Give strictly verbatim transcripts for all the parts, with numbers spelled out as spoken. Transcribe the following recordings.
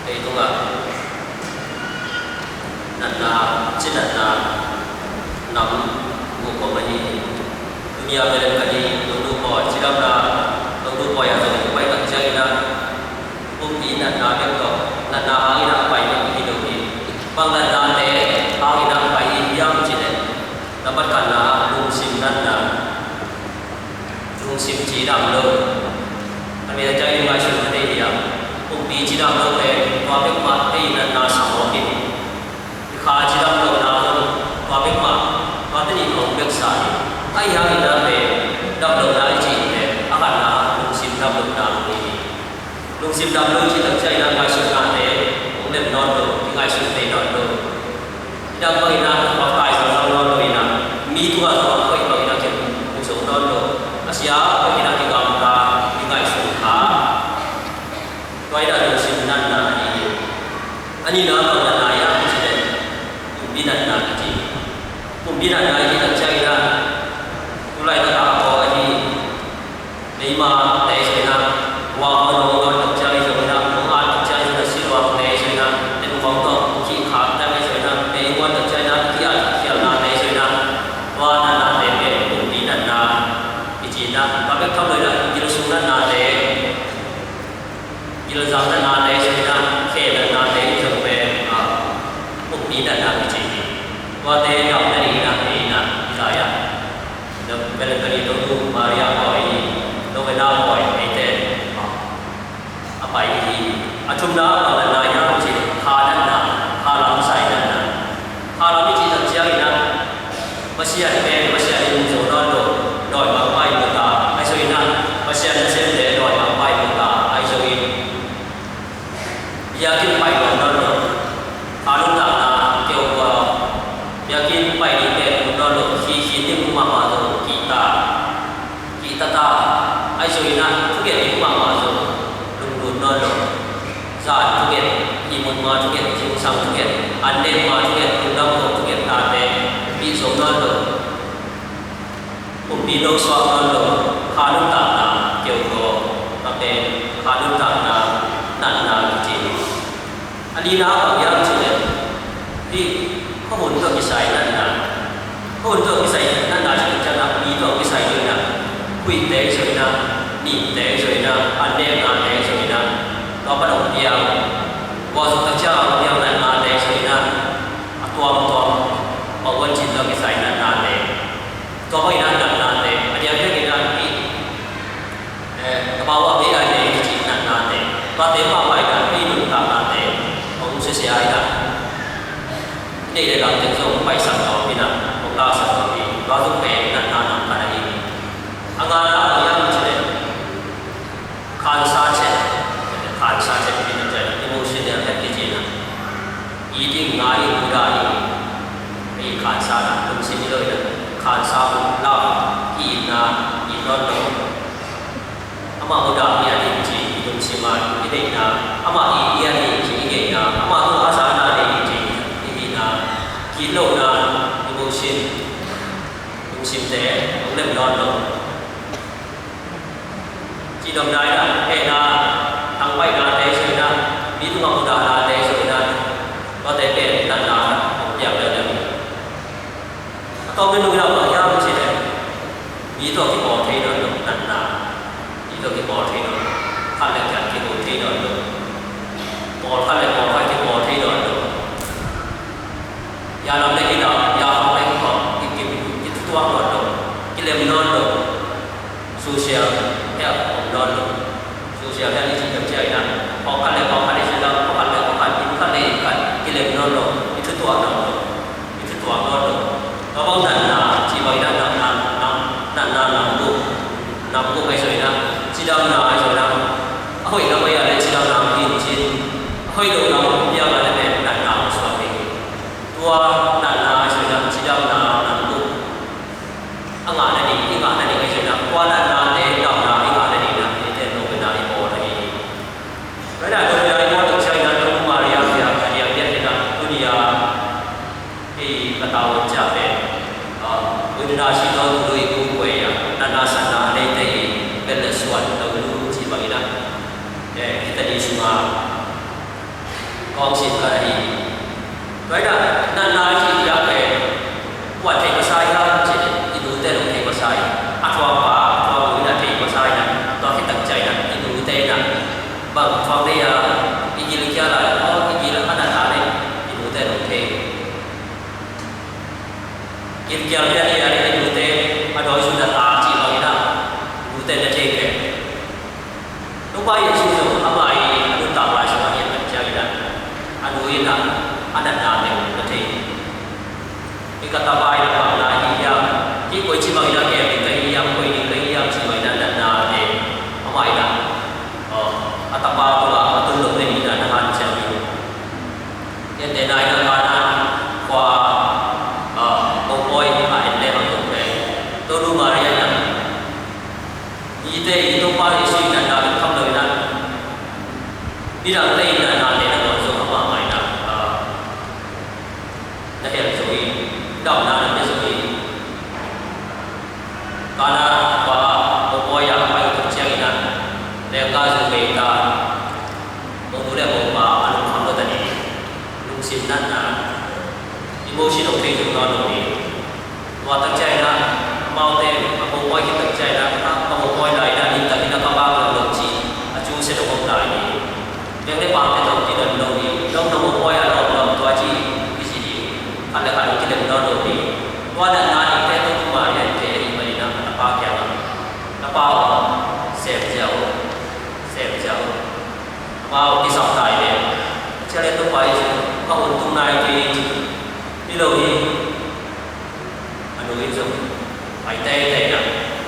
Kei tungah natna, ci natna nam guk om ahi hi. Tuni a bel ka ni, Dongdu Pawi cidamna, Dongdu Pawi a zong pai tak ciangin ah, pumpi natna bek tawh, natna hangin ah pai bek hi lo hi. Bang natnate hangin ah pai hi hiam cih leh, nambat khatna ah lungsim natna. Lungsim cidam lo. A mi a ciang i ngaihsun kha thei hiam? Pumpi cidam lo pen tua bek mah ei natna sa mawk hi. I kha cidam lo na zong tua bek mah, tua teni khong bek sa hi. Ahi hangin ah pen dam lo na i cih pen a khatna lungsim dam lo na hi. Lungsim dam lo i cih tak ciangin ah ngaihsutnate hong lem nawn lo, i ngaihsun thei nawn lo. Hih dang bangin ah, baptize zong nawn lo in ah, mi tungah zong a koih bangin ah kimu zo nawn lo. A sia koih in ah kigamta, kingaihsun kha. Tua in ah lungsim natna hi. A nihna bang natna hiam cih leh, pumpi natna kici. Pumpi natna i cih tak ciangin ah, tu laitak a kawk ahi. Meima te zong in ah, wa hong nong nong tak ciang i zong in ah, hong at tak ciang i zong in ah, silva te zong in ah, ten khong tawh, khi khak tak i zong in ah, mei hong at tak ciang in ah, khi at khialna te zong in ah, tua natna te pen pumpi natna kici in ah, tua bek tham lo in ah, gilsung natna te, gilzang natna te zong in ah, khe natna te zong pen, ah, pumpi natna kici hi. Tuate dam nading in ah, ei in ah, i zai ah. Melancholy, Dongdu Maria Pawi, Novena Pawi, eite a pai hi. A thumna a natna hiam cih leh, kha natna, kha lam sai natna. Kha lam i cih tak ciangin ah, Pasian pen Pasian in mu zo nawn lo, dawimangpa in mu ta, ahi zongin ah, Pasian nasemte dawimangpa in mu ta, ahi zongin biakinn pai nawn nawn lo, kha nuntakna keu kua, biakinn pai ding pen um nawn lo, khi khin ding um mahmah zong kihta, kihta ta, ahi zongin ah thugen ding um mahmah zong lunglut nawn lo, zan thugen, ihmut ma thugen, zingsang thugen, an nek ma thugen, lungdam kong thugen tate, bih zo nawn lo. Pumpi no suak nawn lo, kha nuntakna keu kua, a pen kha nuntakna natna kici hi. A lina bang hiam cih leh, hih khuahun tawh kisai natna. Khuahun tawh kisai natna cih ciang a, mi tawh kisai zo in ah, huihte zo in ah, nihte zo in ah, an neknate zo in ah, tua pan hong piang, tua zong tak ciang a hong piang natnate zo in ah, a tuamtuam, pawlcin tawh kisai natnate. Tua bangin ah natnate, a diakdiakin ah hih, eh, ka bau a bei a nei kici natnate. Tuate mah bangin ah hih nuntaknate hong susia in ah, i neih le lam teng zong hong paisak nuam in ah, hong laksak nuam in, tua zong pen natna nam khat ahi hi. A ngana bang hiam cih leh, khansa chet, khansa chet kici in ah, emotional health kici in ah. Eating, ngaih, mudah, i khansa na, lungsim i lo in ah, khansa, love, i itna, i nawn lo. Amah mudah hi a ding ci, i lungsim a i deihna, amah i, i a ding ci, i deihna, amah tungah a zana ding ci, i hihna, ki lohna, emotion, lungsimte hong lem nawn lo. Cidamna in ah, hehna, thangpaihnate zo in ah, mi tungah mudahnate zo in ah, tuate pen natna hong piang leuleu hi. A tawpna nung in ah bang hiam cih leh, mi tawh kipawl thei nawn lo natna, mi tawh kipawl thei nawn lo, khat le khat kiho thei nawn lo, pawlkhat le pawlkhat kipawl thei nawn lo. Yalam le gina, yakhawng le kikhawng, ki, ki, kithutuak nawn lo, kilem nawn lo, social health om nawn lo, social health i cih tak ciangin ah, pawlkhat le pawlkhat i cih tak, pawlkhat le pawlkhat, inn khat le inn khat, kilem nawn lo, kithutuak nawn lo, kithutuak nawn lo. Tua bang natna ci Hong sin ka hi. Tua hi na, natna i cih piak pen kuan thei masa hiam cih leh i nute zong thei masa hi. A thuakpa, a thuaknu in a thei masa hi na, tua khit tak ciang in a i nute in a bang thuak nei a, i gil kia lai, aw, i gil a natna leh i nute zong thei. Gil kia lai a, i nute a dawi zui na ta cih bang in a, i nute na thei pen. Topa Jesuh zong amah i a nuntak lai sungah i a tak ciangin a, a nu in a, a natna teng na thei. Hih ka tapa in a bang lai hi hiam, hih koi ci bangin a kem ding ka hi hiam, koi ding ka hi hiam ci bangin a natna teng amah in a, aw, a tapa tungah a tun lo teng in a na hanciam hi. Hih teng na in a Kana khua, aw, mopawi a en leh bang tuk teng, Tonu Maria in a, mite i Topa Jesuh i natna bek tham lo in a, midangte i natna teng na dawn zong amah mah in a, ah, na hel zo hi, damna na pia zo hi. Kana khua ah mopawi ah a pai uh tak ciangin a, lengka zong bei ta, monu le mopa a lungkham lo ta ding, lungsim natna, emotion of faith zong nawn lo ding. Tua tak ciangin a, amaute a mopawi khit tak ciangin a, a mopawi lai in a, nin tak in a ka bang lo lo ci, a cu se lo om lai ni. Veng le pangte tawh kidon lo ni. Lo na mopawi a lawm lawm tua ci, i ci ni. Khat le khat kidon lo lo ni. Tua natna dingte Tonu Maria in te ahi manin a, a tapa kiangah, tapa aw, sem ziau, sem ziau. Amau kisam tai ve. Cia le Topa Jesuh, ka hun tung nai kei, ci. Hi lo hi. A nu in zong pai teitei na,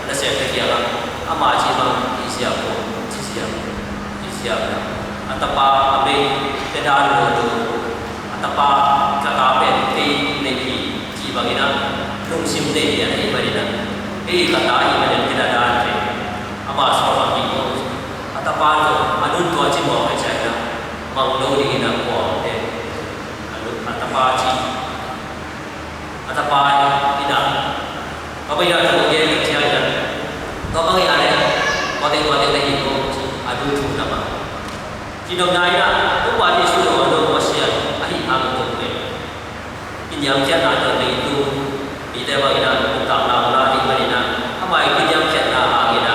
a nasemte kiangah, ama cih bang i ziau, ci ziau, i ziau na. A tapa a bei te dan lo lo, a tapa ka ta pen kei nei hi, cih bangin a, lungsim nei hi a, nei manin a, kei ka ta hi manin kei na dan kei. Ama suak a ki ko. A tapa zong a nun tua ci mawk a ciai na, mang lo dingin a kuang te. A nun, a tapa ci. A tapa in a, tua bang in a thu gen tak ciang in a, tua bang in a le, tua teng tua teng na hi ko, a du thu na ma. Ci dong na in a, Topa Jesuh zong a dong Pasian ahi hang tung le. Kiniamkhiatna tawh nei tu, mite bang in a, nuntakna uh la ding bang in a, amah i kiniamkhiatna hang in a,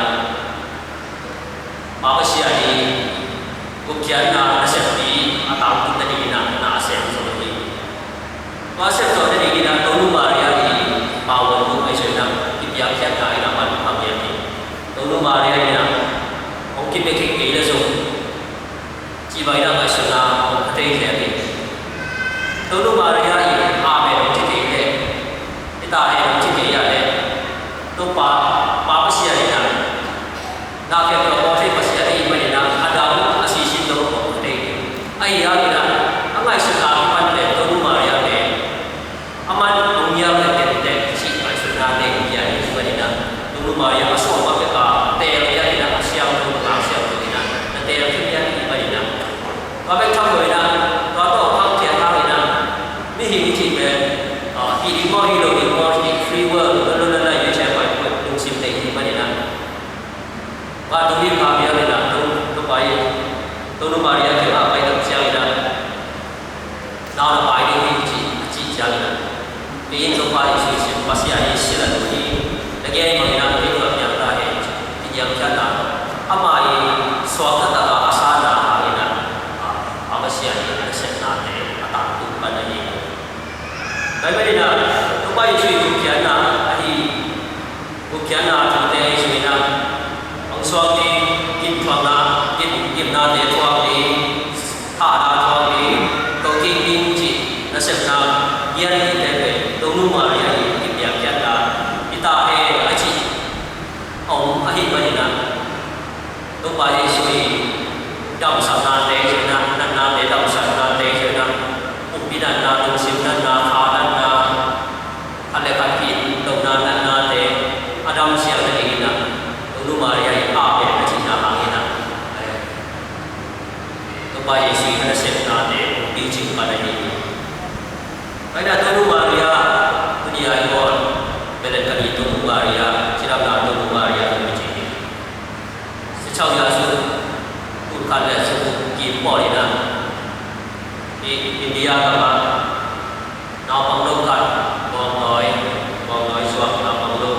Pa Pasian i gupkhiatna naseppi a tangtun nadingin a na a sem zo hi. Tua a sem zo nadingin a Tonu Maria i pauhuan uh ahi zongin a kipiakkhiatna in a man a piak hi. Tonu Maria in a hong kipia kei kei le zong, ci bangin a ngaihsutna hong ka thei thei hi. Tonu Maria i a pen hong ci kei le, i ta hen hong ci kei a le, Topa, Pa Pasian in a na khempeuh a bawl thei Pasian ahih manin a, a dang a sisin lo a bawl thei. Ahi hangin a, a ngaihsutna a kipan pen Tonu Maria pen, aman hong nial le tente cih ngaihsutna nei kia ahih manin a, Tonu Maria a suang bek a teel kia in a, a siangtho bek a siangtho in a, na teel kia ahih manin a, tua bek tham lo in a, tua tawh khangthiat hangin a, mihing i cih pen, ah, hih ding maw, hih lo ding maw, hih free will, lo lo lo lo, i cih pai lungsim nei ahih manin a, Vantung mi Pa biakinn ah Topa i, Tonu Maria kiangah a pai tak ciangin ah, nau na pai ding hi ci, a cih ciangin ah, mi in Topa Jesuh i sin, Pasian i sin a lo hi, na gen bangin ah kei tungah piang ta hen ci, i niamkhiatna, amah i suakta takah a sanna hangin ah, a, a Pasian i a sepnate a tangtung pan ahi. Tua ahih manin ah, Topa Jesuh i gupkhiatna ahi, gupkhiatna thute i zui in ah, hong suak ding, gimthuakna, gim, gimnate thuak ding, thahna thuak ding, to kik ding cih nasepna, giat dingte pen, Tonu Maria i kipiakkhiatna hi ta hen a cih a om ahih manin ah, Topa Jesuh i damsaknate, natnate damsaknate, pumpi natna, lungsim natna, kha natna, khat le khat ki-it lohna natnate a damsiang nadingin ah, Tonu Maria i a pen a cihna hangin ah, Topa Jesuh i a nasepnate picing pan ahi. Tua in ah Tonu Maria, tuni a i bawl, Belen kani Tonu Maria, cidamna Tonu Maria tuni ci hi. Sichau Yesu, kun khat le sung kim pawl in ah, India gam ah naupang lo khat, bawngnawi, bawngnawi zuak naupang lo.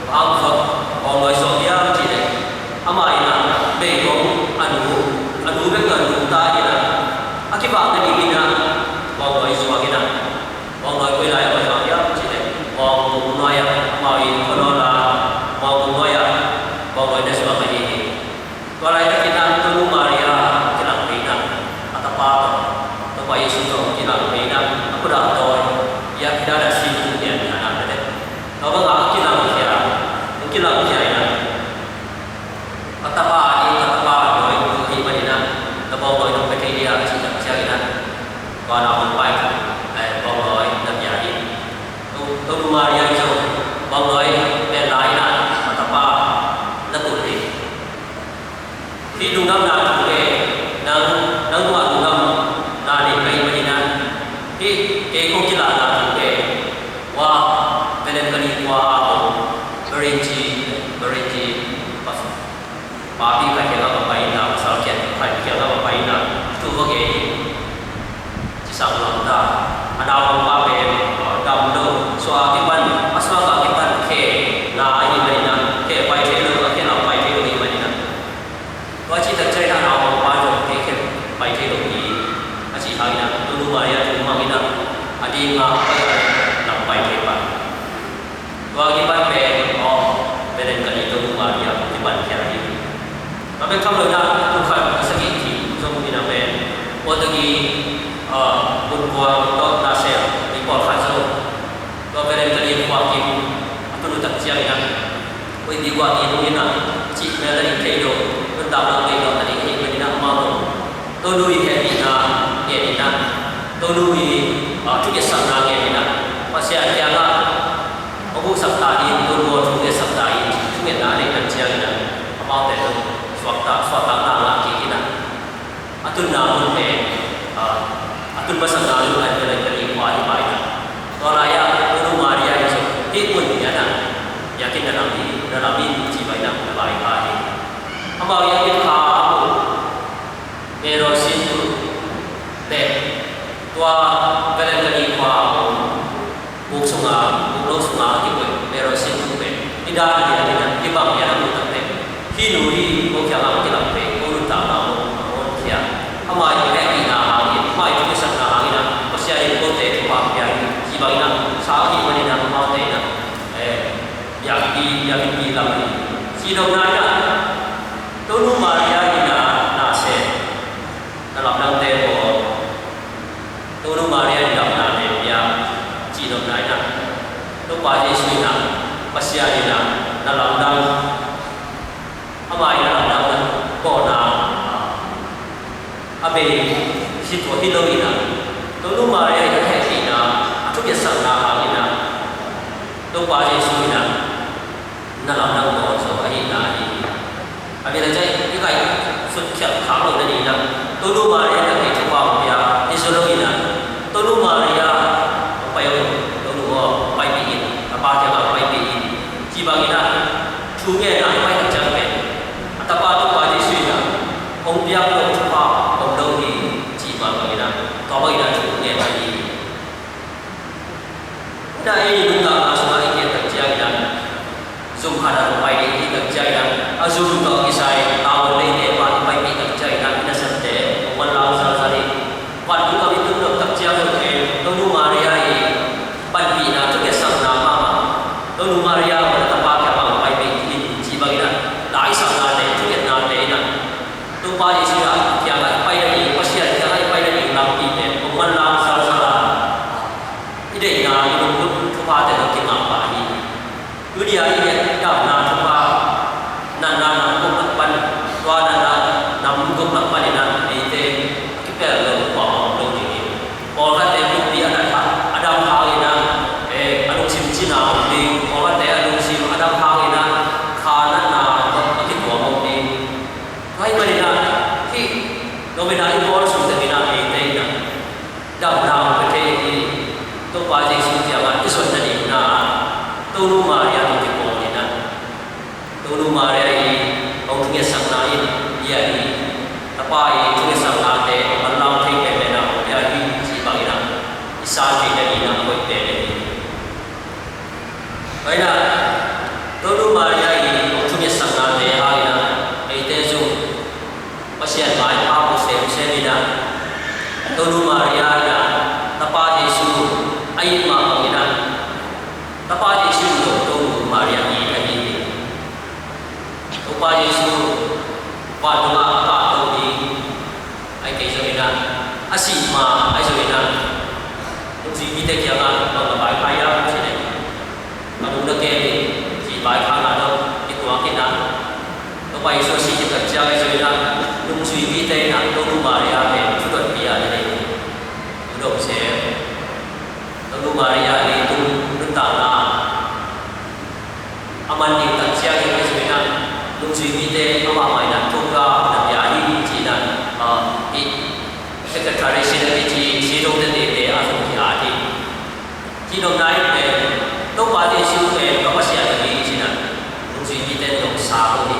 Bang hang zuak, bawngnawi zuak hiam cih leh, amah in ah meigong a nu, a nu bek a nu ta in ah, a kibang nading in ah bawngnawi zuak in ah, bawngnawi koi lai ah zuak hiam cih leh, Mawngkung nuai ah, amau inn khua nawn a, Mawngkung nuai ah bawngnawi na zuak ahi hi. Tua laitakin ah Tonu Maria kilang thei in ah, a tapa tawh, Topa Jesu tawh kilang thei in ah, a kut ah tawi, biakinn ah na sin tu lian lian ah na dek. Tua bang a kilang khia, kilang khia in ah, ka tapa a ding, ka tapa a dawi tu ahih manin ah, na bawngnawi nong pia thei dia, a cih tak ciangin ah, tua naupang pa in, eh, bawngnawi na pia hi. Tonu Maria in zong bawngnawi pen lai in ah, ka tapa na tul hi. Hih lungdamna thu pen nang, nang tungah lungdamna nei ka hih manin ah, hih kei kong kilahna thu pen, ua, Velen Kali khua a om, Berenji, Berenji, papi khat kiangah va pai in ah, pasal khat, khat kiangah va pai in ah, thu va gen in. Ci sang lam ta, a naupang pa pen, uh, dam lo, suah a kipan, a suak a kipan khe na ahih manin ah, khe pai thei lo, a khe lam pai thei lo ahih manin ah. Tua cih tak ciangin ah a naupang pa zong khe, khe pai thei lo hi, a cih hangin ah, Tonu Maria thu mang in ah, a ding a pai a lam pai thei pah. Tua kipan pen, aw, Velen Kali Tonu Maria kipan khia hi. Tua bek tham lo in ah, kum khat a sagih kim zong in ah pen, Portuguese, ah, gunkuang tawh nasem mi pawlkhat zong, tua Velen Kali khua kim a tun uh tak ciangin ah, Ui, mi guah mi nung in ah, cih mel a ding thei lo, nuntak lo thei lo, a ding hi, manin ah amau zong Tonu i hehpihna ngen in ah, Tonu i, ah, thungetsak na ngen in ah, Pasian kiangah hong huhsak ta in, Tonu aw thungetsak ta in, thungetna a neih tak ciangin ah, amaute zong suakta, suahtakna ngah kik in ah, a tunna mun pen, ah, a tun masakna mun pen Velen Kali khua hi pah in ah. Tua lai-ah Tonu Maria in zong hih mun hi a na, biakinn na lam hi, na lam in ci bang in ah na pai kha hi. Amau biakinn kha a mun, Mero Sintu pen, tua Velen Kali khua a om, buk sunga, buk lo sunga a kibuai Mero Sintu pen, hih dan lian in ah, hih bang lian a mu tak teh, hih nu hi ko kiangah kilam pen, ko nuntakna hong, hong honkhia. Amah i hehpihna hangin, amah i thungetna hangin ah, Pasian in kote thupha pia hi, ci bang in ah, sa ahih manin ah, amaute in ah, eh, biakpi, biakpi lam hi. Cidamna in ah, Tonu Maria in ah, na sem, na lamdangte bawl. Tonu Maria in damna ne pia, cidamna in ah, Topa Jesu in ah, Pasian in ah, na lamdang, amah in na lamdang na bawlna a bei hi tua hi lo in ah, Tonu Maria in a hehpihna, a thungetsakna hangin ah, Topa Jesu in ah, na lamdang bawl zo ahihna hi. A bia le cai, i kai sut khiat khak lo na ni na. Tonu Maria na kei thupha pia, i zo lo in ah, Tonu Maria, pai o, Tonu aw, paipih in, a pa kiangah paipih in. Ci bang in ah, thu ngen a pai tak ciang pen, a tapa Topa Jesu in ah, hong piak lo thupha om lo hi, ci bang in ah, tua bang in ah thu ngen a hi. Ina ei nuntakna sungah i gen tak ciangin ah, zum khat ah pai ding i tak ciangin ah, a zum tawh kisai, tavuan neite pan paipih tak ciangin ah, i nasepte, hong manlang salsal in, vantung a i tun nop tak ciang zong pen, Tonu Maria i panpihna thuketsakna mahmah, Tonu Maria hong na tapa kiang bang paipih in, ci bangin ah, laisaknate, thuketnate in ah, Topa Jesu a kiangah i pai nading, Pasian kiangah i pai nading lampi pen, hong manlang salsal a, i deihna, i lungput thuphate zong kingah pah hi. Tuni a i nget damna thupha, natna nam guk lak pan, tua natna nam guk lak pan in ah eite a kipel lo, kuamah om lo ding hi. Pawlkhatte pumpi a nat hang, a dam hangin ah, eh, a lungsim cina om ding, pawlkhatte a lungsim a dam hangin ah kha natna tawh a kituam om ding. Tua ahih manin ah, hih novena i bawl sung tengin ah eite in ah damna hong pia thei hi. Topa Jesu kiangah i zon nading in ah, Tonu Maria tawh kipawl in ah, Tonu Maria i hong thungetsakna in bia hi. Tapa i thungetsaknate hong manlang thei penpen ah hong pia hi. Tonu Maria in ah Tapa Jesu a it mah bangin ah Tapa Jesu in zong Tonu Maria it ahi hi. Topa Jesu vantung ah a kahto ding ahi kei zongin ah, a sih ma ahi zongin ah, nungzuipite kiangah bang na vaikhak hiam cih leh, ka lung na kem hi, ci vaikhakna dong kituak in ah, Topa Jesu a sih khit tak ciang ahi zongin ah, nungzuipite in ah Tonu Maria pen thudotpih a na nei hi. Tua dong se, Tonu Maria leitung nuntakna a man ding tak ciangin ahi zongin ah, nungzuipite amah mah in ah thupha na pia hi ci-in ah, ah, hih secretary sin a kici sitawngte teitei a zong ki-at hi. Hih nopna in pen Topa Jesu pen ka Pasian ahi hi ci-in ah nungzuipite in zong sa uh hi.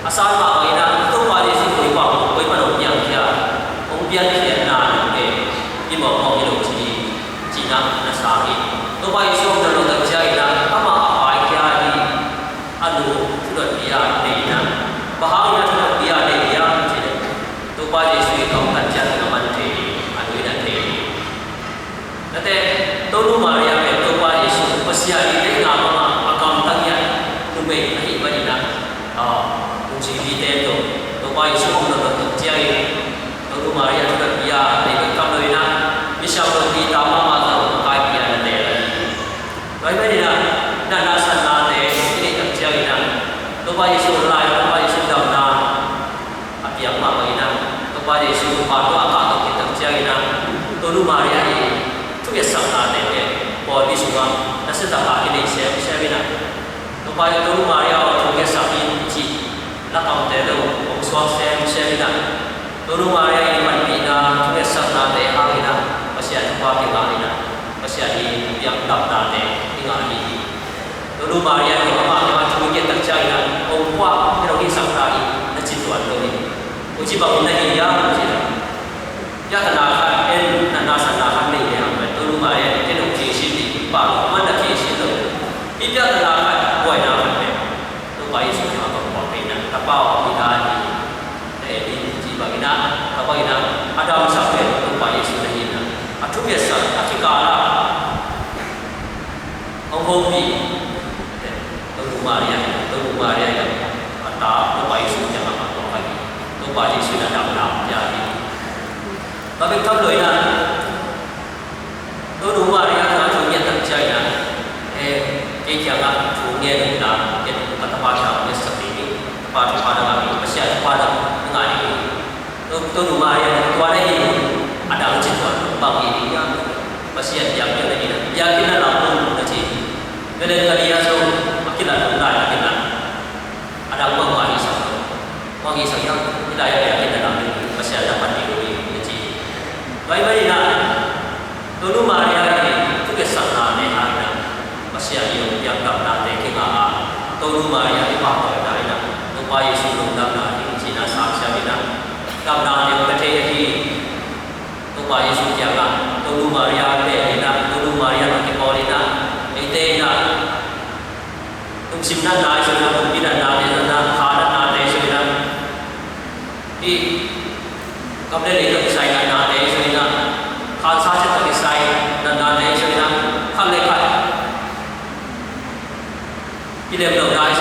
A san mah bangin ah Topa Jesu koi pan, koi pan hong piangkhia, hong piankhiatna in pen hih mawkmawk hi lo ci hi. Ci-in ah na sa hi. Topa Jesu hong dot lo tak ciangin ah amah a paikhia hi. A nu thudotpih a nei in ah, bang hangin a thudotpih a nei hiam cih leh, Topa Jesu i kamtat ciangin a man thei hi, a nu in a thei hi. Nate, Tonu Maria pen Topa Jesu Pasian i deihna bangah a kamtang hi a, numei ahih manin ah, ah, nungzuipite tawh Topa Jesu hong dot lo tak ciangin Tonu Maria thudotpih a nei bek tham lo in ah, misiangtho Peter mahmah zong a kaipih a na teel ahi hi. Tua ahih manin ah, natna sannate i neih tak ciangin ah, Topa Jesu lai, Topa Jesu damna a piang mah bangin ah, Topa Jesu vantung ah a kahto khit tak ciangin ah, Tonu Maria i thungetsak nate pen pawlpi sungah nasia tak a kinei semsem in ah, Topa Jesu, Tonu Maria aw thungetsak in cih lakamte lo hong suak semsem in ah, Tonu Maria i panpihna, thungetsaknate hangin ah Pasian thupha kingah in ah, Pasian i piak damnate kingah ahi hi. Tonu Maria in amah kiangah thu i ngen tak ciangin ah, hong puah, hih lo hih sakta hi, na ci tuan lo hi. Huci bangin na hi hiam ci-in ah, piaktana khat, en natna sanna khat nei lehang pen Tonu Maria in, ken hong khe sin ding hi pah lo, amah na khe sin lo. Hih piaktana khat, buaina khat pen Topa Jesu kiangah kong puak kei in ah, Tapa aw, hih dan hi, na en in, ci bangin ah, tua bangin ah a damsak pen Topa Jesu na hi in ah, a thungetsak, a kikal ah hong hopih pen Tonu Maria hi. Tonu Maria in ah a ta Topa Jesu kiangah a puak ahi hi. Topa Jesu in a damna pia hi. Tua bek tham lo in ah, Tonu Maria kiangah thu ngen tak ciangin ah, eh, kei kiangah thu ngen un la, ken ka tapa kiangah ngetsak ding hi, tapa thupha na ngah hi, Pasian thupha na ngah ding hi. To, Tonu Maria in tua na hi, a dang ci tuan, bang hi ding hiam? Pasian biakpiakna ding, biakinn na lam un na ci. Tua leh ka ding ah zong a kilat un lai, a kilat. A dang bangmah hisak lo. Bang hisak hiam? Hih lai-ah biakinn na lam ding, Pasian na pan ding uh hi, na ci hi. Tua ahih manin ah, Tonu Maria i thungetsaknate hangin ah, Pasian i hong piak damnate kingah a, Tonu Maria i pahtawina in ah, Topa Jesu lungdamna ding cihna sang siam in ah, damnate hong pia thei ahi hi. Topa Jesu kiangah Tonu Maria pen in ah, Tonu Maria tawh kipawl in ah, eite in ah, lungsim natna ahi zongin ah, pumpi natnate zong in ah, kha natnate zong in ah, hih gam le lei tawh kisai natnate ahi zongin ah, khansa ciat tawh kisai natnate ahi zongin ah, khat le khat kilem lohna ahi